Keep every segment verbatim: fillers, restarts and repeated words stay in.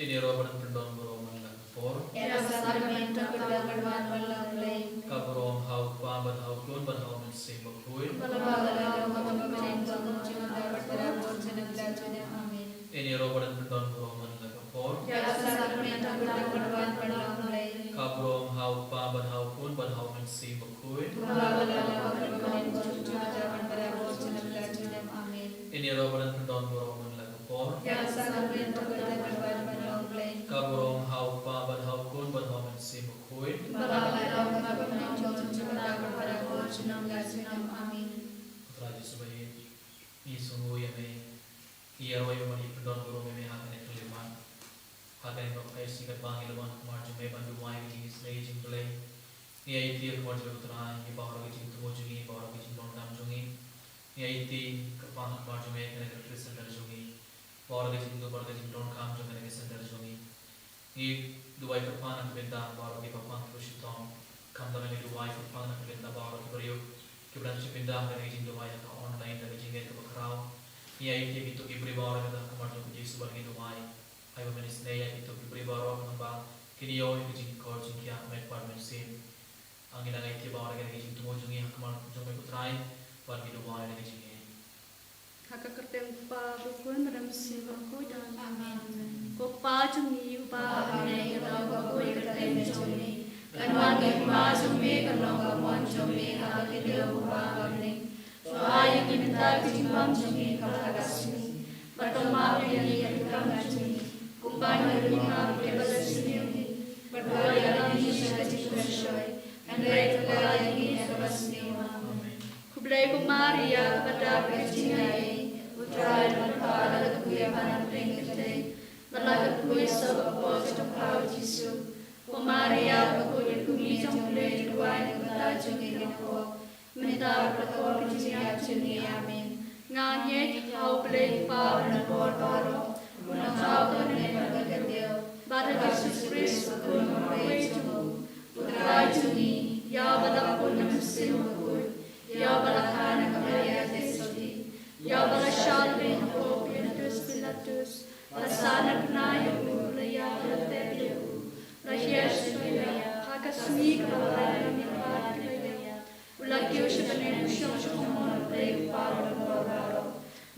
Ngin ïaroh bad pyndon burom man la ka por. Ïa ka sakrament jong ka dohnud kaba nyngkong. Ka burom ha U Kpa bad ha U Khun bad ha U Mynsiem Bakhuid. Ba la ka long ha ka por, junom junom, junom junom. Amen. Ngin ïaroh bad pyndon burom man la ka por. Ïa ka sakrament jong ka dohnud kaba nyngkong. Ka burom ha U Kpa bad ha U Khun bad ha U Mynsiem Bakhuid. Ba la ka long ha ka por, junom junom, junom junom. Amen. Ngin ïaroh bad pyndon burom man la ka por. Ïa ka sakrament jong ka dohnud kaba nyngkong. Ka burom ha U Kpa bad ha U Khun bad ha U Mynsiem Bakhuid. Ba la ka long ha ka por, junom junom, junom junom. Amen. Ko Trai Jisu baieit, ngi sngewnguh ïa me. Ngi ïaroh ïa me bad ngi pyndon burom ïa me ha kane ka khyllipmat. Ha kane ka por, ha kane ka sngi katba ngi la wan ha khmat jong me ban duwai ïa ka jingisynei jong U Blei. Ngi aiti ha khmat jong me ko Trai ïa baroh ki jingthmu jong ngi, baroh ki jingdonkam jong ngi. Ngi aiti kyrpang ha khmat jong me ïa kane ka Christian Center jong ngi. Baroh ki jingthmu, baroh ki jingdonkam jong kane ka center jong ngi. Ngi duwai kyrpang na ka bynta baroh kiba pang kiba shitom. Khamtam ngi duwai kyrpang na ka bynta baroh ki briew kiba dang shim bynta ha kane ka jingduwai ha ka online da ka jingngeit kaba khraw. Ngi aiti ïa kito ki briew baroh ha khmat jong U Jisu bad ngi duwai, ai ba men isynei ïa kito ki briew baroh, khnang ba kin ïoh ïa ka jingkor jingkhiah met bad mynsiem. Ngi dang aiti baroh ïa kane ka jingthmu jong ngi ha khmat jong me ko Trai bad ngi duwai ïa kane ka jingngeit. Ha ka kyrteng U Kpa, U Khun bad U Mynsiem Bakhuid. Amen. Ko Kpa jong ngi uba ha bneng, ïa ka kyrteng jong me. Kan wan ka hima jong me, kan long ka mon jong me ha ka khyndew kumba ha bneng. To ai ïa ngi mynta ka jingbam jong ngi kaba ha ka sngi. Bad to map ïa ngi ïa ki kam jong ngi, kumba ngi ruh ngi map ïa kiba la sniew ïa ngi. Bad wat ïalam ngi sha ka jingpynshoi, hynrei to kylla ïa ngi na kaba sniew. Amen. Khublei ko Maria, kaba dap ka jingaiei, U Trai u don bad pha, la ka kyrkhu ïa pha na pdeng kynthei, bad la ka kyrkhu ïa u saw ka por jong pha U Jisu. Ko Maria, kaba khuid, kmie jong U Blei, to duwai na ka bynta jong ngi kiba pop, mynta bad ha ka por ka jingïap jong ngi. Amen. Nga ngeit ha U Blei Kpa uba don bor baroh, u nongthaw kane bad kane, bad ha U Jisu Khrist u Khun marwei jong u, U Trai jong ngi, ïa uba la pun na U Mynsiem Bakhuid, ïa uba la kha na ka Maria Theisotti, ïa uba la shah lyngngoh ha u Pontius Pilatus, la sah na bnai ïa u, la ïap, la tep ïa u, la hiar sha ka jingïap, ha ka sngi kaba lai, la mih pat na ki ba ïap, u la kiew sha bneng, u shong sha ka mon U Blei U Kpa uba don bor baroh.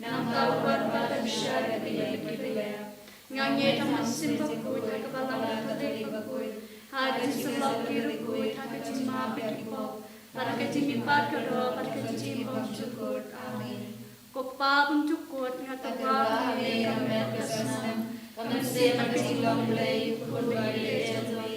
Nangta u wan pat ban bishar ïa kiba ïap. Nga ngeit ha U Mynsiem Bakhuid, ha ka Balang Katholik bakhuid, ha ka jingsyllok ki riewkhuid, ha ka jingmap ïa ki pop, bad ha ka jingmihpat ka doh, bad ha ka jingjngim bymjukut. Amen. Ko Kpa bymjukut, nga tyrwa ha me ïa ka met ka snam, ka mynsiem bad ka jinglong Blei, U Khun ba ïeit jong me,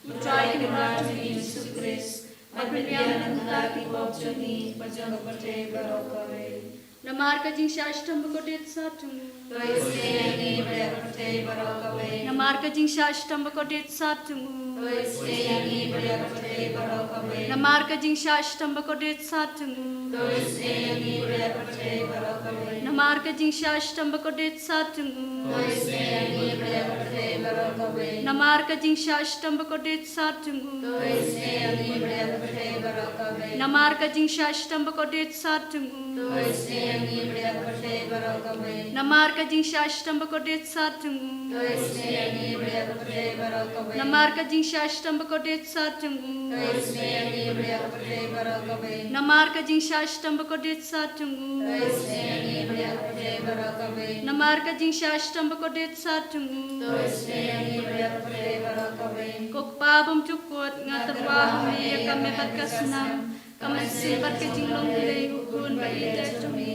U Trai Kynrad jong ngi Jisu Khrist, ba pynbiang na ka bynta ki pop jong ngi bad jong ka pyrthei baroh kawei. Namar ka jingshah shitom bakordit sat jong u. To isynei ïa ngi bad ïa ka pyrthei baroh kawei. Namar ka jingshah shitom bakordit sat jong u. To isynei ïa ngi bad ïa ka pyrthei baroh kawei. Namar ka jingshah shitom bakordit sat jong u. To isynei ïa ngi bad ïa ka pyrthei baroh kawei. Namar ka jingshah shitom bakordit sat jong u. To isynei ïa ngi bad ïa ka pyrthei baroh kawei. Namar ka jingshah shitom bakordit sat jong u. To isynei ïa ngi bad ïa ka pyrthei baroh kawei. Namar ka jingshah shitom bakordit sat jong u. To isynei ïa ngi bad ïa ka pyrthei baroh kawei. Namar ka jingshah shitom bakordit sat jong u. To isynei ïa ngi bad ïa ka pyrthei baroh kawei. Namar ka jingshah shitom bakordit sat jong u. To isynei ïa ngi bad ïa ka pyrthei baroh kawei. Namar ka jingshah shitom bakordit sat jong u. To isynei ïa ngi bad ïa ka pyrthei baroh kawei. Namar ka jingshah shitom bakordit sat jong u. To isynei ïa ngi bad ïa ka pyrthei baroh kawei. Ko Kpa bymjukut, nga tyrwa ha me ïa ka met bad ka snam, ka mynsiem bad ka jinglong Blei, U Khun ba ïeit jong me,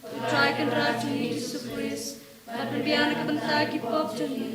U Trai Kynrad jong ngi Jisu Khrist, ba pynbiang na ka bynta ki pop jong ngi.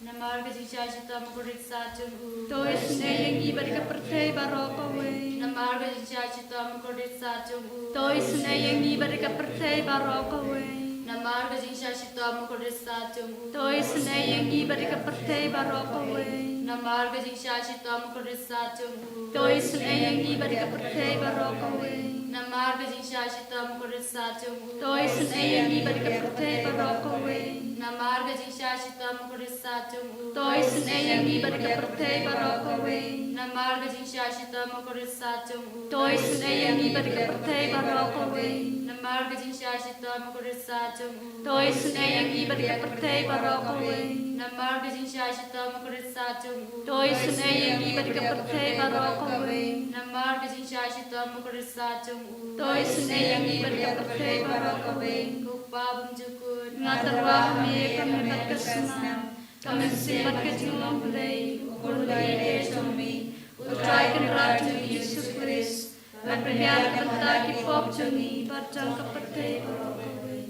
Namar ka jingshah shitom bakordit sat jong u. To isynei ïa ngi bad ïa ka pyrthei baroh kawei. Namar ka jingshah shitom bakordit sat jong u. To isynei ïa ngi bad ïa ka pyrthei baroh kawei. Namar ka jingshah shitom bakordit sat jong u. To isynei ïa ngi bad ïa ka pyrthei baroh kawei. Namar ka jingshah shitom bakordit sat jong u. To isynei ïa ngi bad ïa ka pyrthei baroh kawei. Namar Namar ka jingshah shitom u Khrist sah jong u. To isynei ïa ngi bad ka pyrthei baroh kawei. Namar ka jingshah shitom u Khrist sah jong u. To isynei ïa ngi bad ka pyrthei baroh kawei. Namar ka jingshah shitom u Khrist sah jong u. To isynei ïa ngi bad ka pyrthei baroh kawei. Namar ka jingshah shitom u Khrist sah jong u. To isynei ïa ngi bad ka pyrthei baroh kawei. Namar ka jingshah shitom u Khrist sah jong u. To isynei ïa ngi bad ka pyrthei baroh kawei. Namar ka jingshah shitom u Khrist sah jong u. To isynei ïa ngi bad ka pyrthei baroh kawei. Ko Pa bymjukut. Nga tyrwa ha me ka met bad ka snam, ka mynsiem bad ka jinglong Blei, u bun ïa ka jong me, u Trai Kynrad jong ngi Jisu Khrist, ban pynïar na ka bynta ki pop jong ngi bad jong ka pyrthei baroh kawei.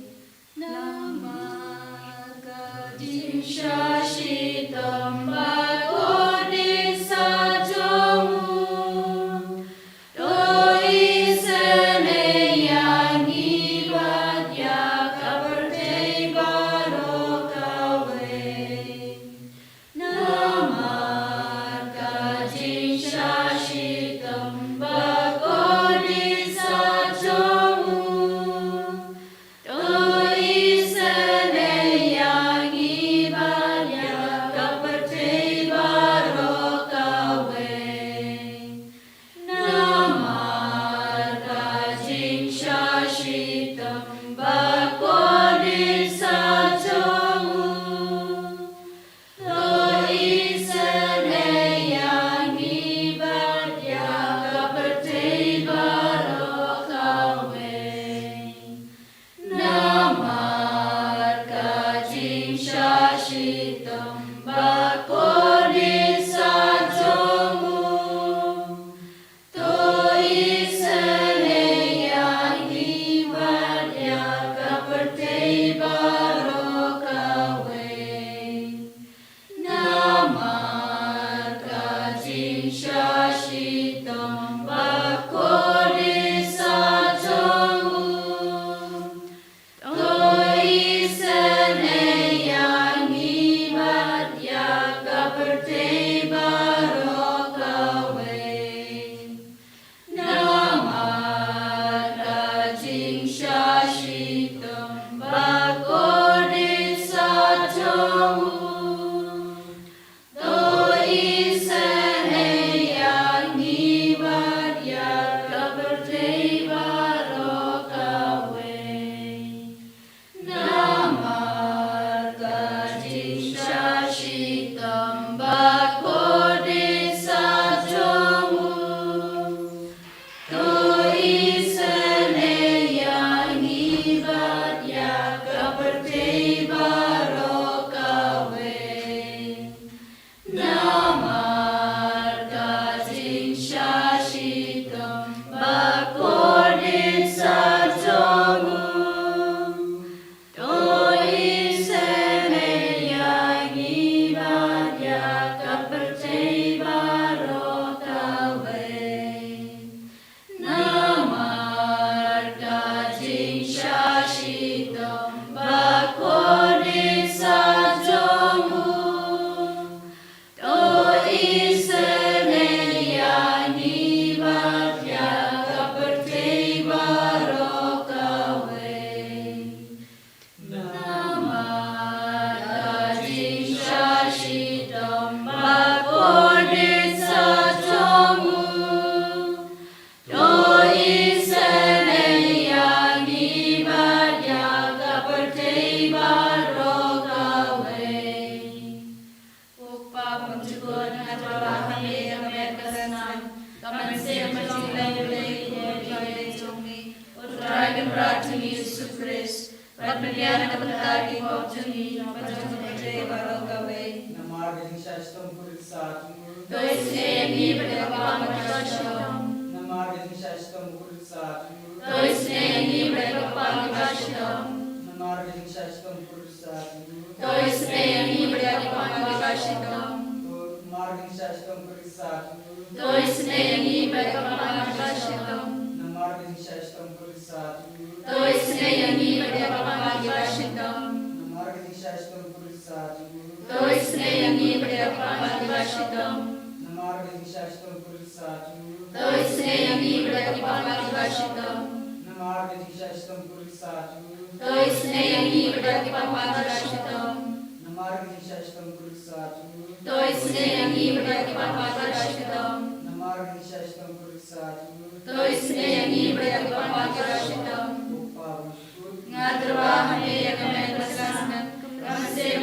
Namar ka jingshah shitom bakordit sah jong u, to isynei ïa ngi bad ïa ka pyrthei baroh kawei. Namar ka jingshah shitom bakordit sah jong u, to isynei ïa ngi bad ïa ka pyrthei baroh kawei. Namar ka jingshah shitom bakordit sah jong u, to isynei ïa ngi bad ïa ka pyrthei baroh kawei. Namar ka jingshah shitom bakordit sah jong u, to isynei ïa ngi bad ïa ka pyrthei baroh kawei. Namar ka jingshah shitom bakordit sah jong u, to isynei ïa ngi bad ïa ka pyrthei baroh kawei. Namar ka jingshah shitom bakordit sah jong u, to isynei ïa ngi bad ïa ka pyrthei baroh kawei. Namar ka jingshah shitom bakordit sah jong u, to isynei ïa ngi bad ïa ka pyrthei baroh kawei. Namar ka jingshah shitom bakordit sah jong u, to isynei ïa ngi bad ïa ka pyrthei baroh kawei. Namar ka jingshah shitom bakordit sah jong u, to isynei ïa ngi bad ïa ka pyrthei baroh kawei. Namar ka jingshah shitom bakordit sah jong u, to isynei ïa ngi bad ïa ka pyrthei baroh kawei. Ko Pa bymjukut, nga tyrwa ha me ka met ka snam, ka mynsiem bad ka jinglong Blei, u bun ïa ka jong me, u Trai Kynrad jong ngi Jisu Khrist, ban pynïar na ka bynta ki pop jong ngi bad jong ka pyrthei baroh kawei. Namar ka jingshah shitom u Khrist sah jong u, to isynei ïa ngi bad ïa ka pang kaba shitom. Namar ka jingshah shitom u Khrist sah jong u, to isynei ïa ngi bad ïa ka pang kaba shitom. Namar ka jingshah shitom u Khrist sah jong u, to isynei ïa ngi bad ïa ka pang kaba shitom. Namar ka jingshah shitom u Khrist sah jong u, to isynei ïa ngi bad ïa ka pang kaba shitom. Namar ka jingshah shitom u Khrist sah jong u, to isynei ïa ngi bad ïa ka pang kaba shitom. Namar ka jingshah shitom u Khrist sah jong u, to isynei ïa ngi bad ïa ka pang kaba shitom. Namar ka jingshah shitom u Khrist sah jong u, to isynei ïa ngi bad ïa ka pang kaba shitom. Namar ka jingshitom kyrkieh sha u. To isynei ïa ngi bad ïa ki paidbah kiba shitom. Namar ka jingshitom kyrkieh sha u. To isynei ïa ngi bad ïa ki paidbah kiba shitom. Namar ka jingshitom kyrkieh sha u. To isynei ïa ngi bad ïa ki paidbah kiba shitom. Ko Pa ba ha bneng. Nga tyrwa ha me ïa ka met ba shisnem. Ba mynsiem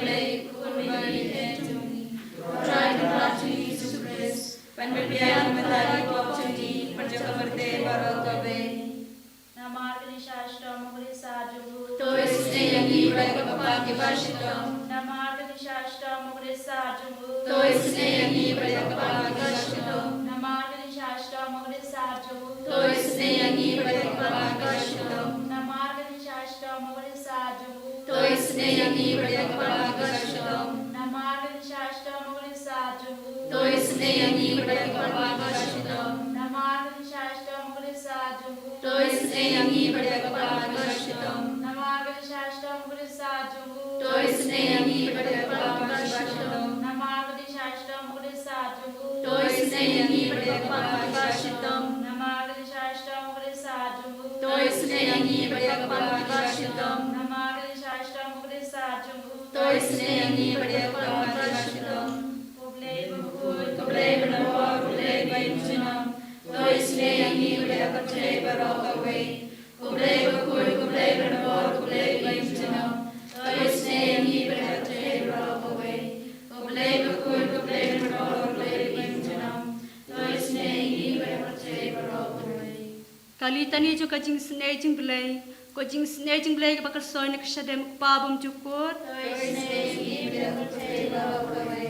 Blei, khun ba ïeit jong ngi, U Trai Kynrad jong ngi Jisu Khrist, ban pynbiang ïa ka pop jong ngi bad jong ka pyrthei baroh kawei. Namar ka jingshitom kyrkieh sha u. To isynei ïa ngi bad ïa ki paidbah kiba shitom. Namar ka jingshitom kyrkieh sha u. To isynei ïa ngi bad ïa ki paidbah kiba shitom. Namar ka jingshitom kyrkieh sha u. To isynei ïa ngi bad ïa ki paidbah kiba shitom. Namar ka jingshitom kyrkieh sha u. To isynei ïa ngi bad ïa ki paidbah kiba shitom. Namar ka jingshitom kyrkieh sha u. To isynei ïa ngi bad ïa ki paidbah kiba shitom. Namar ka jingshitom kyrkieh sha u. To isynei ïa ngi bad ïa ki paidbah kiba shitom. Namar ka jingshitom kyrkieh sha u. To isynei ïa ngi bad ïa ki paidbah kiba shitom. Namar ka jingshitom kyrkieh sha u. To isynei ïa ngi bad ïa ki paidbah kiba shitom. Namar ka jingshitom kyrkieh sha u. To isynei ïa ngi bad ïa ki paidbah kiba shitom. Namar ka jingshitom kyrkieh sha u. To isynei ïa ngi bad ïa ki paidbah kiba shitom. Ko Blei bakhuid, ko Blei banabor, ko Blei ba im junom. To isynei ïa ngi bad ïa ka pyrthei baroh kawei. Ko Blei bakhuid, ko Blei banabor, ko Blei ba im junom. To isynei ïa ngi bad ïa ka pyrthei baroh kawei. Ko Blei bakhuid, ko Blei banabor, ko Blei ba im junom. To isynei ïa ngi bad ïa ka pyrthei baroh kawei. Ka litani jong ka jingisynei jong U Blei. Ko jingisynei jong U Blei kaba kyrshoi na ka shadem, ko Pa bymjukut.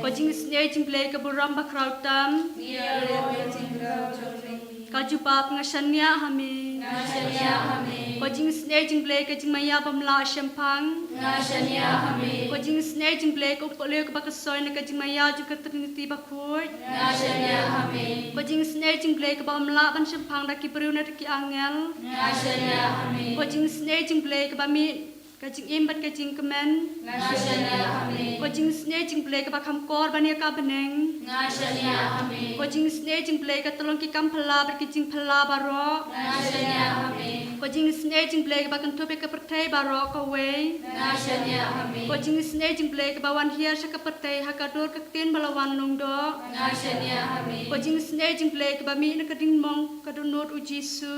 Ko jingisynei jong U Blei ka burom bakhraw tam. Ka jubab, nga shaniah ha me. Ko jingisynei jong U Blei ka jingmaïa bym lah shemphang. Ko jingisynei jong U Blei ka Upkhliew kaba kyrshoi na ka jingmaïa jong ka Trinity bakhuid. Ko jingisynei jong U Blei kaba ym lah ban shemphang da ki briew ne da ki angel. Ko jingisynei jong U Blei kaba mih ka jingim bad ka jingkmen. Ko jingisynei jong U Blei kaba kham kor ban ïa ka bneng. Ko jingisynei jong U Blei ka tyllong ki kam phylla bad ki jingphylla baroh. Ko jingisynei jong U Blei kaba kynthup ïa ka pyrthei baroh kawei. Ko jingisynei jong U Blei kaba wan hiar sha ka pyrthei ha ka dur ka ktien ba la wan lyngdoh. Ko jingisynei jong U Blei kaba mih na ka diengmong ka dohnud U Jisu.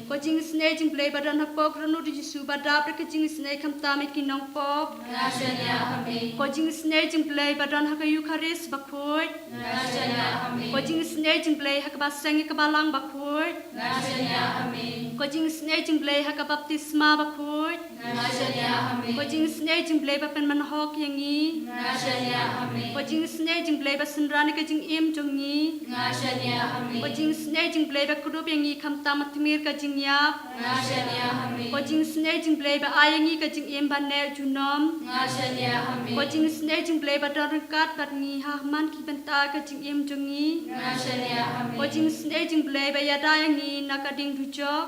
Ko jingisynei jong U Blei ba don hapoh ka dohnud U Jisu ba dap da ka jingisynei khamtam ïa ki nongpop. Ko jingisynei jong U Blei ba don ha ka Eukharist bakhuid. Ko jingisynei jong U Blei ha kaba seng ïa ka balang bakhuid. Ko jingisynei jong U Blei ha ka baptisma bakhuid. Ko jingisynei jong U Blei ba pynmynhok ïa ngi. Ko jingisynei jong U Blei ba synran ïa ka jingim jong ngi. Ko jingisynei jong U Blei ba kdup ïa ngi khamtam ha tmier ka jingïap. Ko jingisynei jong U Blei ba ai ïa ngi ka jingim ba neh junom. Ko jingisynei jong U Blei ba don ryngkat bad ngi ha man ki bynta ka jingim jong ngi. Ko jingisynei jong U Blei ba ïada ïa ngi na ka dieng dujok.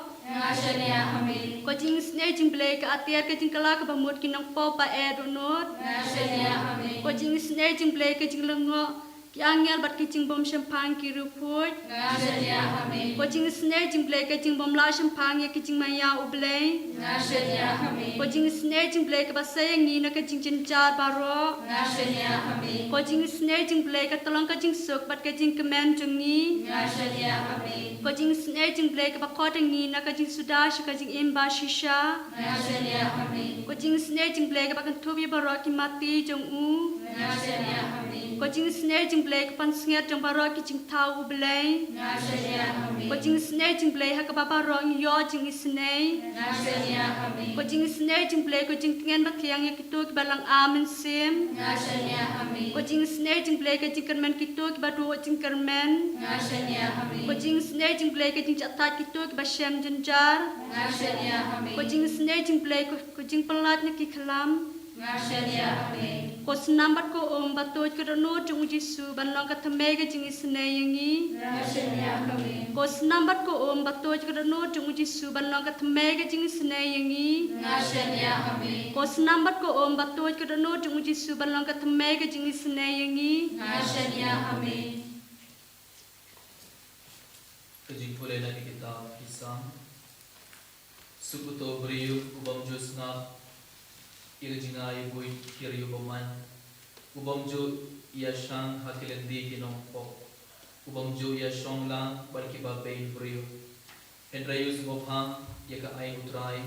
Ko jingisynei jong U Blei ka atiar ka jingkylla kaba mut ki nongpop ba eh dohnud. Ko jingisynei jong U Blei ka jinglyngngoh ki angel bad ki jingbymshemphang ki riewkhuid. Ko jingisynei jong U Blei ka jingbymlah shemphang ïa ki jingmaïa U Blei. Ko jingisynei jong U Blei kaba sei ïa ngi na ka jingjynjar baroh. Ko jingisynei jong U Blei ka tyllong ka jingsuk bad ka jingkmen jong ngi. Ko jingisynei jong U Blei kaba khot ïa ngi na ka jingsuda sha ka jingim ba shisha. Ko jingisynei jong U Blei kaba kynthup ïa baroh ki mati jong u. Ko jingisynei jong U Blei ka pansngiat jong baroh ki jingthaw U Blei. Ko jingisynei jong U Blei ha kaba baroh ngi ïoh jingisynei. Ko jingisynei jong U Blei ko jingtngen ba thiang ïa kito kiba lang ar mynsiem. Ko jingisynei jong U Blei ka jingkyrmen kito kiba duh jingkyrmen. Ko jingisynei jong U Blei ka jingjahthait kito kiba shem jynjar. Ko jingisynei jong U Blei ko, ko jingpyllait na ki khlam. Ko snam bad ko um ba tuid ka dohnud jong U Jisu ban long ka thymmei ka jingisynei ïa ngi. Ko snam bad ko um ba tuid ka dohnud jong U Jisu ban long ka thymmei ka jingisynei ïa ngi. Ko snam bad ko um ba tuid ka dohnud jong U Jisu ban long ka thymmei ka jingisynei ïa ngi. Ka jingpule na ka kitab ki Psalm. Suk uto u briew u bym ju sngap ïa ka jingai buit ki riew bymman, u bym ju ïashang ha ki lynti ki nongpop, u bym ju ïashong lang bad kiba beiñ briew. Hynrei u sngewbha ïa ka aiñ U Trai,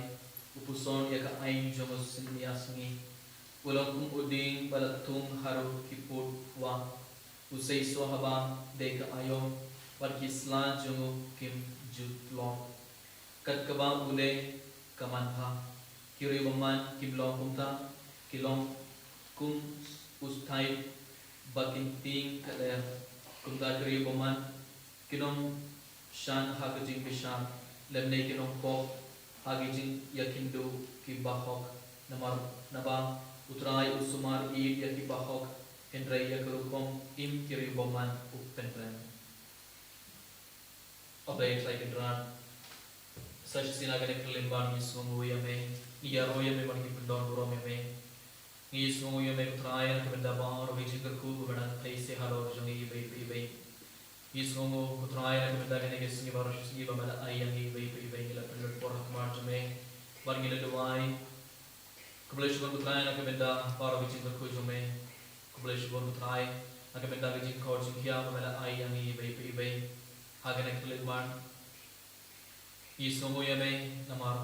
u puson ïa ka aiñ jong u synñia sngi. U long kum u dieng ba la thung haduh ki pud wah, u seisoh haba dei ka aïom, bad ki sla jong u kim ju tlot. Kat kaba u leh ka manbha. Ki riew bymman kim long kumta, ki long kum u style ba kin tieng ka lyer. Kumta ki riew bymman kin ym shan ha ka jingbishar, lymne kin ym pop ha ki jingïakynduh ki bahok, namar naba U Trai u sumar ïa ki bahok, hynrei ïa ka rukom im ki riew bymman u pynrem. A Blei Trai Kynrad, sa shisien ha kane ka khyllipmat ngi sngewnguh ïa me, ngi ïaroh ïa me bad ngi pyndonburom ïa me. Ngi sngewnguh ïa me ko Trai na ka bynta baroh ki jingkyrkhu ba me dang pynlong halor jong ngi iwei pa iwei. Ngi sngewnguh ko Trai na ka bynta kane ka sngi baroh shi sngi ba me la ai ïa ngi iwei pa iwei, ngi la pynlut por ha khmat jong me bad ngi la duwai. Khublei shibun ko Trai na ka bynta baroh ki jingkyrkhu jong me. Khublei shibun ko Trai na ka bynta ki jingkhot jingkhiah ba me la ai ïa ngi iwei pa iwei ha kane ka khyllipmat. Ngi sngewnguh ïa me namar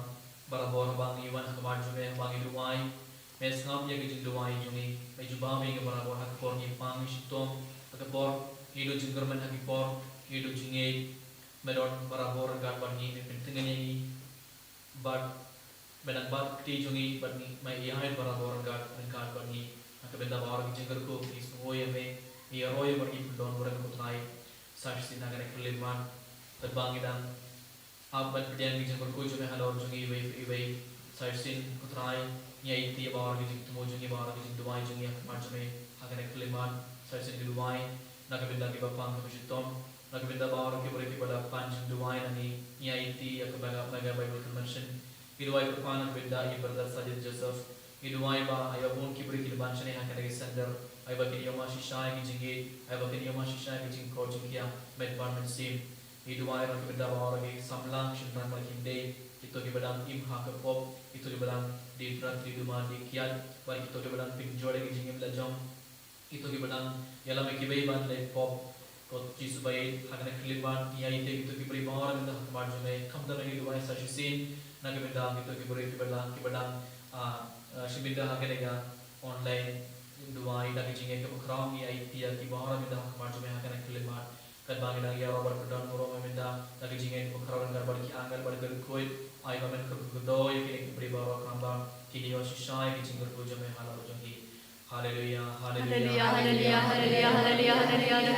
barabor haba ngi wan ha khmat jong me, haba ngi duwai, me sngap ïa ki jingduwai jong ngi. Me jubab ïa ngi barabor ha ka por ngi pang ngi shitom, ha ka por ngi duh jingkyrmen, ha ki por ngi duh jingngeit, me don barabor ryngkat bad ngi, me pyntngen ïa ngi. Bad me dang bat kti jong ngi bad ngi, me ïaid barabor ryngkat, ryngkat bad ngi. Na ka bynta baroh ki jingkyrkhu ngi sngewnguh ïa me, ngi ïaroh ïa me bad ngi pyndonburom ko Trai. Sa shisien ha kane ka khyllipmat, katba ngi dang ap ban pdiang ki jingkyrkhu jong me halor jong ngi iwei pa iwei. Sa shisien ko Trai, ngi aiti ïa baroh ki jingthmu jong ngi, baroh ki jingduwai jong ngi ha khmat jong me ha kane ka khyllipmat. Sa shisien ngi duwai na ka bynta kiba pang kiba shitom, na ka bynta baroh ki briew kiba la pan jingduwai na ngi, ngi aiti ïa ka Mega, Mega Bible Convention. Ngi duwai kyrpad na ka bynta i Brother Sajid Joseph. Ngi duwai ba ai ba bun ki briew kin wan shane ha kane ka center, ai ba kin ïoh ma shisha ïa ki jingngeit, ai ba kin ïoh ma shisha ïa ki jingkhot jingkhiah met bad mynsiem. Ngi duwai ruh na ka bynta baroh ki samla ki shynrang ba la khyndiat, kito kiba dang im ha ka pop, kito kiba dang die drat die duma die kiad, bad kito kiba dang pynjot ïa ki jingim la jong. Kito kiba dang ïalam ïa kiwei ban leit pop. Ko Jisu ba ïeit, ha kane ka khyllipmat ngi aiti ïa kito ki briew baroh mynta ha khmat jong me. Khamtam ngi duwai sa shisien na ka bynta kito ki briew kiba dang, kiba dang, ah, ah, shim bynta ha kane ka online. Ngi duwai da ka jingngeit kaba khraw ngi aiti ïa ki baroh mynta ha khmat jong me ha kane ka khyllipmat. Katba ngi dang ïaroh bad pyndonburom ïa me mynta da ka jingngeit kaba khraw ryngkat bad ki angel bad ki riewkhuid, ai ba men kyrkhu kyrdoh ïa kine ki briew baroh khnang ba kin ïoh shisha ïa ki jingkyrkhu jong me halor jong ki. Haleluya, haleluya, haleluya, haleluya, haleluya, haleluya.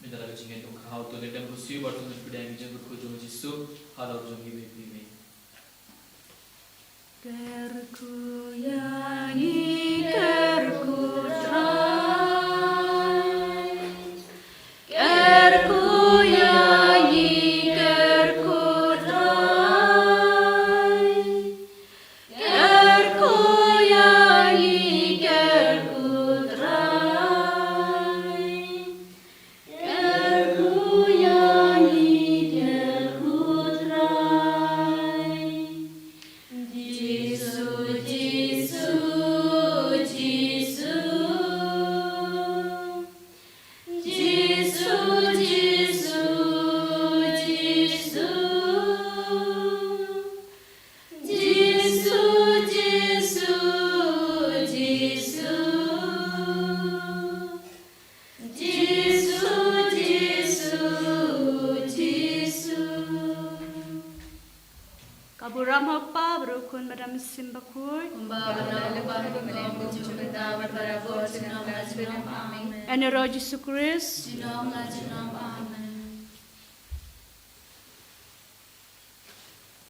Mynta da ka jingngeit kaba khraw to ngin dem khursiew bad to ngin pdiang ïa ka jingkyrkhu jong u Jisu halor jong ngi iwei pa iwei. Kyrkhu ïa ngi, kyrkhu Trai. Kyrkhu ïa ngi, kyrkhu Trai. Kyrkhu ïa ngi, kyrkhu Trai. Madan Mynsiem Bakhuid. Kumba ka long, kumba ka long, kumjuh mynta bad barabor, junom la junom. Amen. Ïa u Jisu Khrist. Junom la junom. Amen.